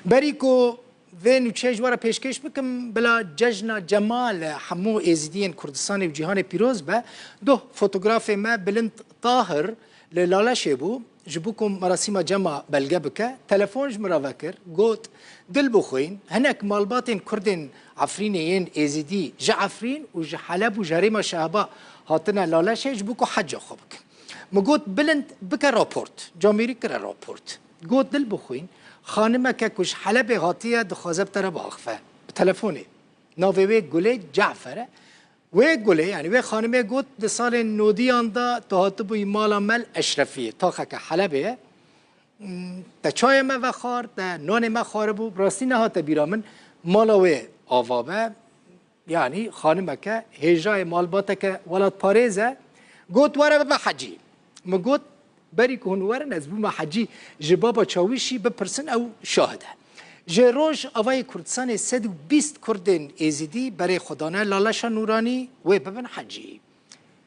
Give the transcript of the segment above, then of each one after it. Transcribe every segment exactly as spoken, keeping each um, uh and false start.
Berî ku vê nûçeyê ji we re pêşkêş bikim, bila cejna Cema li hemû Êzidiyên Kurdistanê û cîhanê pîroz be. Duh fotografê me Bilind Tahir li Laleşê bû, ji bo ku merasîma Cema belge bike, telefon ji min re vekir, got, Dil bixwîn, hinek malbatên Kurdên Efrînê yên Êzidî ji Efrîn û ji Heleb û ji herêma Şehba hatine Laleşê ji bo ku heca xwe bikin. Min got, Bilind, bike raport. Camêrî kire raport. Got, Dil bixwîn, xanimeke ku ji Helebê hatiye, dixwaze bi te re biaxive. Bi telefonê. Navê wê Gulê Cafer e. Wê Gulê, yanî wê xanimê got, di salên nodiyan de tu hatibûyî mala me li Eşrefiyê, taxeke Helebê ye. Hmm, te çayê me vexwar, te nanê me xwaribû, bi rastî nehate bîra min, mala wê ava be. Yanî xanimeke hêjayê malbateke welatparêz e, got, Were bibe hecî. Min got, Berî ku hûn werin, ez bûme hecî, ji baba Çawîşî bipirsin, ew şahid e. Ji Rojavayê Kurdistanê sed û bîst Kurdên Êzidî berê xwe dane Laleşa Nûranî, wê bibin hecî.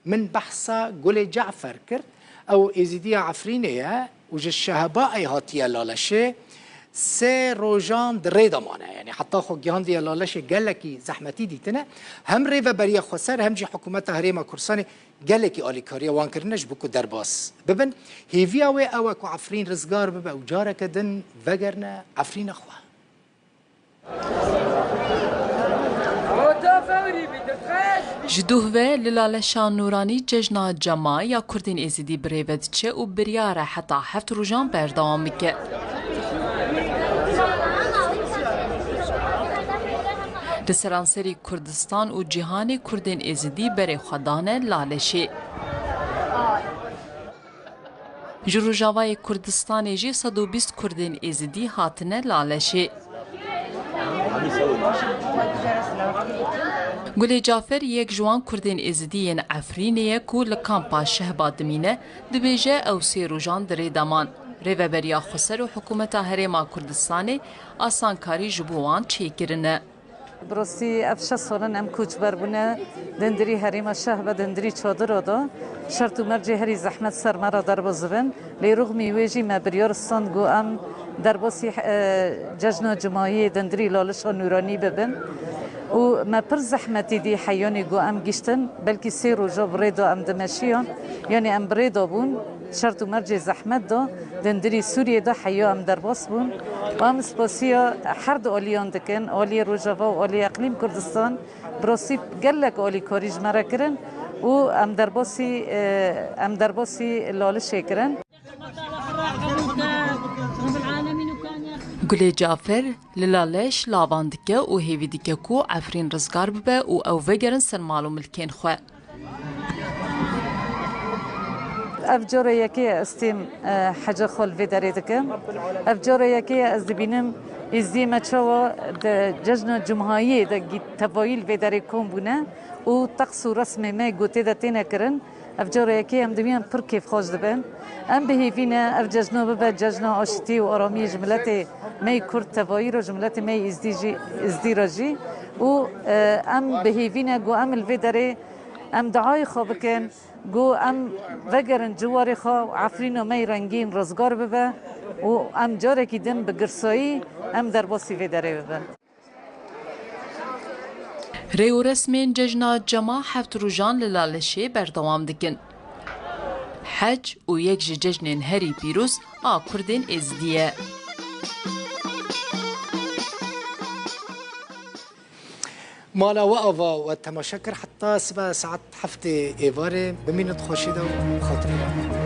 Min behsa Gulê Cafer kir. Ew Êzidiya Efrînê ye û ji Şehbayê hatiye Laleşê. Sê rojan di rê de mane. Yanî heta xwe gihandiye Laleşê gelekî zehmetî dîtine. Hem Rêveberiya Xweser hem jî Hikûmeta Herêma Kurdistanê gelekî alîkariya wan kirine ji bo ku derbas bibin. Hêviya wê ew e ku Efrîn rizgar bibe û careke din vegerine Efrîna xwe. Ji duh ve li Laleşa Nûranî cejna Cema ya Kurdên Êzidî bi rê ve diçe û biryar e heta heft rojan berdewam bike. Li seranserî Kurdistan û cîhanê Kurdên Êzidî berê xwe dane Laleşê. Ji Rojavayê Kurdistanê jî sed û bîst Kurdên Êzidî hatine Laleşê. Gulê Cafer yek ji wan Kurdên Êzidî yên Efrînê ye ku li kampa Şehba dimîne, dibêje ew sê rojan di rê de man. Rêveberiya Xweser û Hikûmeta Herêma Kurdistanê asankarî ji bo wan çêkirine. Bi rastî ev şeş sal in em koçber bûne, di hundirî herêma Şehba, di hundirî çadira de. Şert û mercê herî zehmet ser me re derbas dibin. Lê rixmî wê jî me biryar stand ku em derbasî, e, cejna Cumayê di hundirî Laleşa Nûranî bibin. Û me pir zehmetî dî heyanî ku em giştin, belkî sê roja bi rê de em dimeşiyan. Yanî em bi rê de bûn. Şert û mercê zehmet de, di hundirî Sûriyê de heya em derbas bûn. Û em spasiya her du aliyan dikin, aliyê Rojava û aliyê Eqlîm Kurdistan. Bi rastî gelek alîkarî ji me re kirin û em derbasî, e, em derbasî Lalişê kirin. Gulê Cafer li Laleş lavan dike û hêvî dike ku Efrîn rizgar bibe û ew vegerin ser mal û milkên xwe. Ev cara yekê ye ez têm, e, heca xwe li vê derê dikim. Ev cara yekê ye ez dibînim Êzdiyê me çawa di cejna Cumhayiyê de gî-, tevayî li vê derê kom bûne û teqs û resmê me ku tê de têne kirin. Ev cara yekê em dibînin pir kêfxweş dibin. Em bi hêvî ne ev cejna bibe cejna aştî û aramiyê ji miletê me yê Kurd tevayî re, ji miletê me yê Êzdî jî, Êzdî re jî. Û, e, em bi hêvî ne ku em li vê derê em duayê xwe bikin. Ku em vegerin ciwarê xwe û Efrîna me yê rengîn rizgar bibe û em carekî din bi girsayî em derbasî vê derê bibin. Rê û resmên cejna Cema heft rojan li Laleşê berdewam dikin. Hec û yek ji cejnên herî pîroz a Kurdên Êzidî ye. Mala we ava we temaşe kir heta sibe saet heftê êvarê. Bimînin di xweşî de û xatirê we.